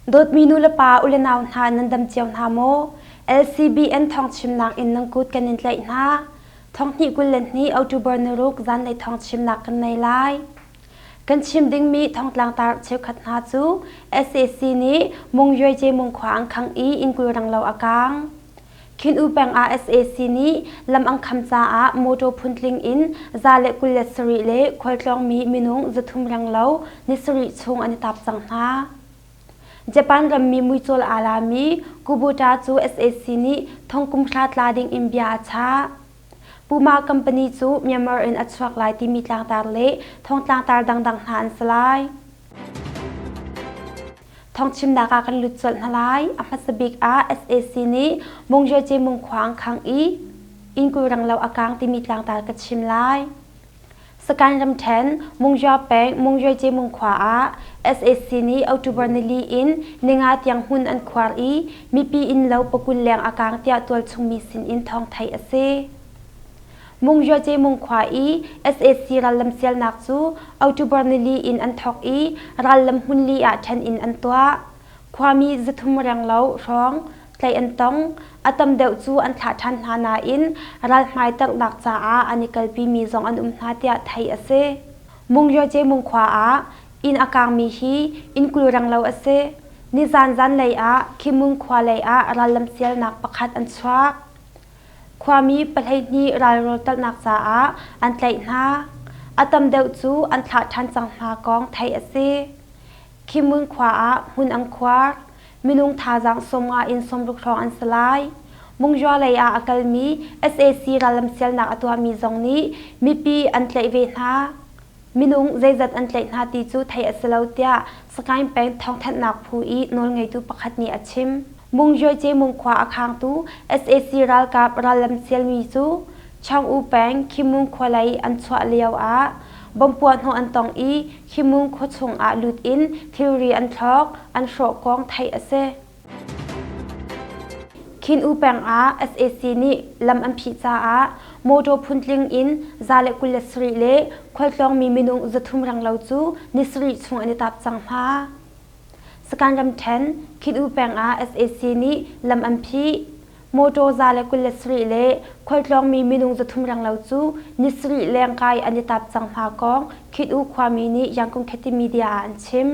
Dawtmi nulepa ulenau hna nan dam cio hna maw? LCBN thawngchimnak in nan kut kan in tlaih hna. Thonghnih 22 October niruk zanlei thawngchimnak kan nei lai. Kan chim dingmi thongtlangtar cheukhat hna cu sac nih Mungyuai Mungkhua an khangh i inn kul renglo a kaang. Khin-U peng ah sac nih lam an kham caah motor phuntling in 127 le khualtlawngmi minung 300 renglo ni sarih chung an i tap cang hna. Japan rammi muicawl aa lami Kubota cu sac nih thong kum hra tla ding in bia a chah. Puma company cu Myanmar in a chuak lai timi tlangtar le thongtlangtar dangdang hna an si lai. Thawngchimnak ah kan lut colh hna lai. A hmasa bik ah sac nih Mungjace Mungkhua an khangh i inn kul renglo a kaang timi tlangtar ka chim lai. Sakaing ramṭhen Mungja peng Mungjace Mungkhua ah sac nih October nili in ninga tiang hmun an khuar i mipi innlo pakul leng a kaang tiah tualchung mi sinin thawng theih a si. Mungyace Mungkhua i sac rallam sialnak cu October nili in an thawk i rallam hmunli ah ṭhen in an tuah. Khuami 300 renglo hrawng tlaih an tong. A tam deuh cu an thlah ṭhan hna nain ral hmaitarhnak caah an i kalpimi zong an um hna tiah theih a si. Mungyace Mungkhua ah inn a kaangmi hi inn 20 renglo a si. Nizan zanlei ah Khimung khua lei ah rallam sialnak pakhat an chuak. Khuami 12 ralrawl talhnak caah an tlaih hna. A tam deuh cu an thlah ṭhan cang hna kong theih a si. Khimun khua ah hmun an khuar. Minung thazaang 50 in 60 hrawng an si lai. Mungzua lei ah a kalmi sac rallam sialnak a tuahmi zong nih mipi an tlaih ve hna. Minung zeizat an tlaih hna ti cu theih a si lo tiah Sagaing peng thawngthanhnak phu i nawlngeitu pakhat nih a chim. Mungyoice Mungkhua a khangtu sac ralkap rallam sialmi cu Chaung-U peng Khimmung khua lei an chuah lio ah bomb puahhnawh an tong i Khimmung khua chung ah lut in thilri an thlok, an hrawh kong theih a si. Khin-U peng ah sac nih lam an phih caah motor phuntling in 127 le khualtlawngmi minung 300 renglo cu ni sarih chung an i tap cang hna. Sakan ramṭhen Khin-U peng ah sac nih lam an phih. Motor 127 le khualtlawngmi minung 300 renglo cu ni sarih lengkai an i tap cang hna kong Khin-U khuami nih Yangon Khati Media ah an chim.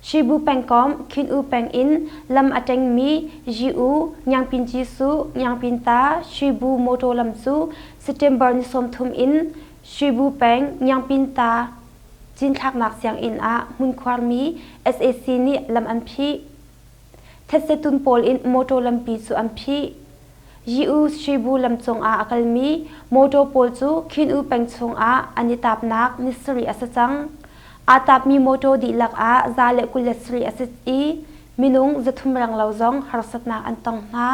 Shibu pengkomh Khin-U peng in lam a ṭengmi Yi-U, Nyangpin-Gyi-Su, Nyangpin-Ta, Shibu motor lam cu September ni 30 in Shibu peng Nyangpin-Ta cinthlaknak sianginn ah hmunkhuarmi sac nih lam an phih. Thetse tun pawl in motor lampi cu an phih. Yi-U Shibu lam cungah a kalmi motor pawl cu Khin-U peng chungah an i tapnak ni sarih a si cang. Aa tapmi mawṭaw dihlak ah 127 a si i minung 300 renglo zong harsatnak an tong hna.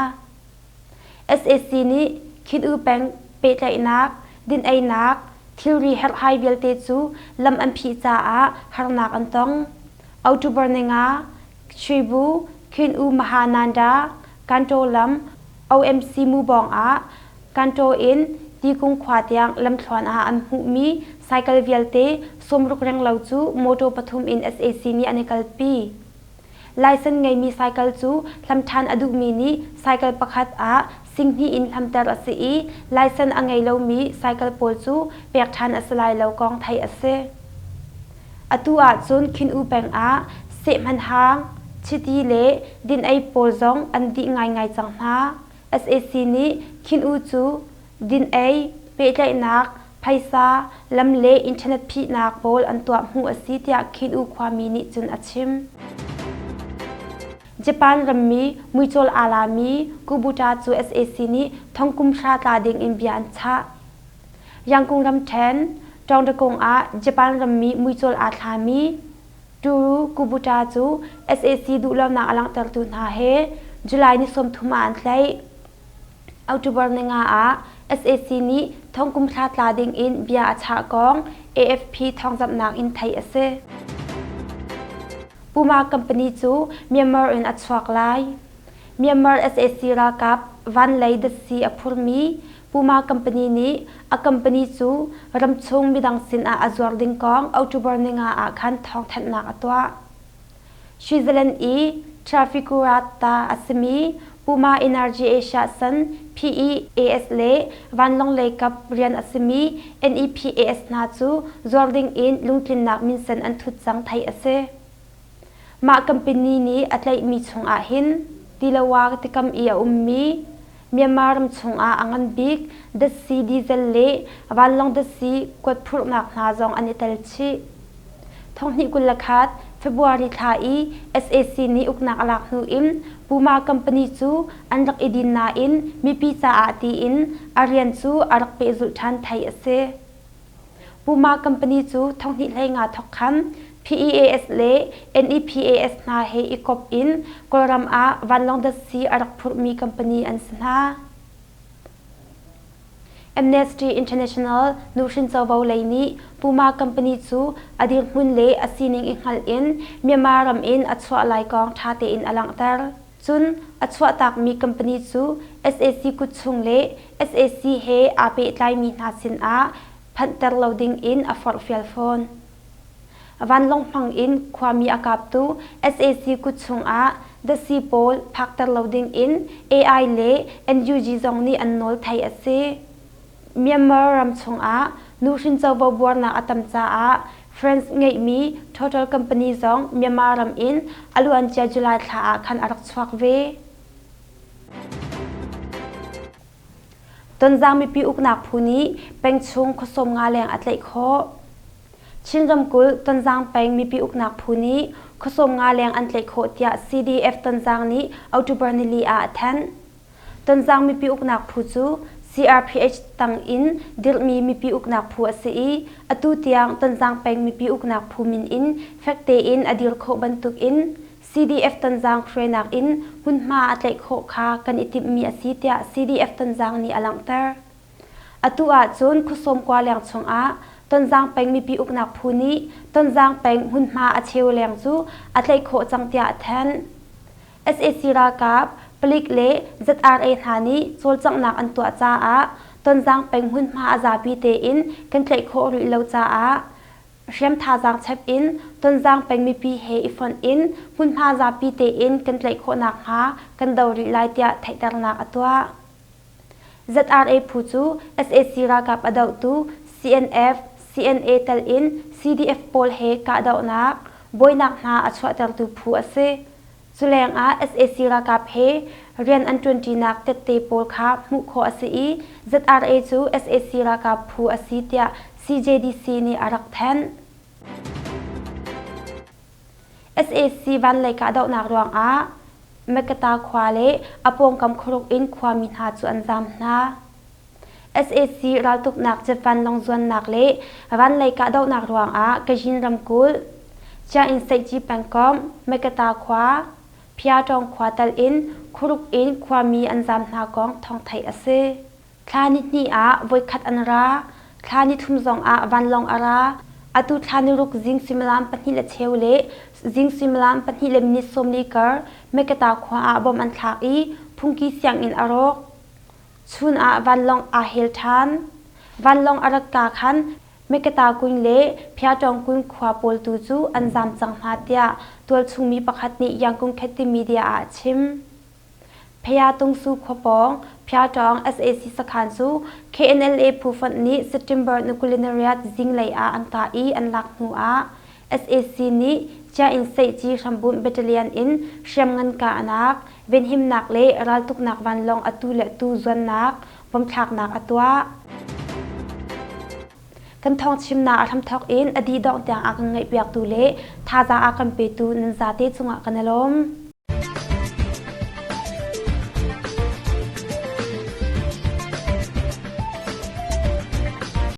Sac nih Khin-U peng pehtlaihnak, din-einak, thilri herhhai vialte cu lam an phih caah harnak an tong. October ninga, Shwebu, Khin-U Mahananda, Kantaw lam, OMC Mubawng ah Kantaw in Tikung khua tiang lamthluan ah an hmuhmi cycle vialte 60 renglo cu motor pathum in sac nih an i kalpi. License ngeimi cycle cu hlam ṭhan a duhmi nih cycle pakhat ah singhnih in hlamter a si i license a ngei lomi cycle pawl cu pek ṭhan a si lai lo kong theih a si. Atu ahcun Khin-U peng ah sehhmanhang, chiti le din-ei pawl zong an dih ngaingai cang hna. Sac nih Khin-U cu din-ei, pehtlaihnak, phaisa, lam le internet phihnak pawl an tuah hmuh a si tiah Khin-U khuami nih cun a chim. Japan rammi muicawl aa lami Kubota cu sac nih thong kum hra tla ding in bia an chah. Yangon ramṭhen, Taungdakung ah Japan rammi muicawl aa thlami Turu Kubota cu sac duhlonak a langhtertu hna he July ni 30 ah an tlaih. October ninga ah sac nih thong kum thla tla ding in bia a chah kong AFP thawngzamhnak in theih a si. Puma company cu Myanmar in a chuak lai. Myanmar sac ralkap van lei datsi a phurmi Puma company nih a company cu ramchung midang sinah a zuar ding kong October ninga ah khan thawngthanhnak a tuah. Switzerland i Trafigura ta a simi Puma Energy Asia San PEAS le vanlawng leikap rian a simi NEPAS hna cu zuar ding in lungtlinnak minsen an thut cang theih a si. Mah company nih a tlaihmi chungah hin Tilawa tikam i a ummi Myanmar ram chungah a ngan bik datsi diesel le vanlawng datsi kuat phurhnak hna zong an i tel chih. 2021 February thla i sac nih uknak a lak hnu in Puma company cu an rak i din nain mipi caah tiin a rian cu a rak pehzulh ṭhan theih a si. Puma company cu 2015 thawk khan PEAS le NEPAS hna he i kop in Kawlram ah vanlawng datsi a rak phurhmi company an si hna. Amnesty International nuhrin covo lei nih Puma company cu a dirhmun le a sining i hngalh in Myanmar ram in a chuah lai kong ṭha tein a langhter. Cun a chuahtakmi company cu sac kut chung le sac he aa pehtlaimi hna sinah phanhter lo ding in a forhfial fawn. Vanlawng hmang in khuami a kaptu sac kut chungah datsi pawl phakter lo ding in AI le NUG zong nih an nawl theih a si. Myanmar ram chungah nuhrin covo buarnak a tam caah France ngeihmi Total company zong Myanmar ram in a luancia July thla ah khan a rak chuak ve. Tonzang mipi uknak phu nih pengchung khuasawm nga leng a tlaih khawh. Chin ramkulh Tonzang peng mipi uknak phu nih khuasawm nga leng an tlaih khawh tiah CDF Tonzang nih October nili ah a thanh. Tonzang mipi uknak phu cu CRPH tang in dirhmi mipi uknak phu a si i atu tiang Tonzang peng mipi uknak phu min in fek tein a dir khawh bantuk in CDF Tonzang hruainak in hmunhma a tlaih khawh kha kan i timhmi a si tiah CDF Tonzang nih a langhter. Atu ahcun khuasawm kua leng chungah Tonzang peng mipi uknak phu nih Tonzang peng hmunhma a cheu leng cu a tlaih khawh cang tiah a thanh. Sac ralkap, palik le ZRA hna nih cawlcanghnak an tuah caah Tonzang peng hmunhma a zapi tein kan tlaih khawh rih lo caah hriam thazaang chep in Tonzang peng mipi he i fonh in hmunhma zapi tein kan tlaih khawh nakhnga kan do rih lai tiah theihternak a tuah. ZRA phu cu sac ralkap a dohtu CNF, CNA tel in CDF pawl he kahdohnak, buainak hna a chuahtertu phu a si. Cu lengah sac ralkap he rian an ṭuanṭinak tette pawl kha hmuh khawh a si i ZRA cu sac ralkap phu a si tiah CJDC nih a rak thanh. Sac vanlei kahdohnak ruangah Mekata khua le a pawngkam khuaruk in khuami hna cu an zaam hna. Sac raltuknak jet-vanlawng zuannak le vanlei kahdohnak ruangah Kazin ramkulh, Chiain Seihci pengkomh, Mekata khua, Phiatawng khua tal in khuaruk in khuami an zaam hna kong thawng theih a si. Thla nihnih ah voikhat an ra. Thla nithum zongah vanlawng a ra. Atu thla niruk zing suimilam pahnih le cheu le zing suimilam pahnih le minit 40 kar Mekata khua ah bom an thlak i phungki sianginn a rawk. Chun ah vanlawng aa hel ṭhan. Vanlawng a rat ka khan Mekata Kun le Phiatawng Kun khua pawl tu cu an zaam cang hna tiah tualchung mi pakhat nih Yangon Khetti Media ah a chim. Phaya-Tungsu khua pawng Phiatawng sac sakhan cu KNLA phu fonh nih September ni 28 zinglei ah an kah i an lak hnu ah sac nih Chiain Seihci hrambunh battalion in hriamngan kahnak, venhimnak le raltuknak vanlawng atu le tu zuannak, bomthlaknak a tuah. Kan thawngchimnak a hramthawk in a dih dongh tiang a kan ngaihpiaktu le thazaang a kan petu nan zate cungah kan i lawm.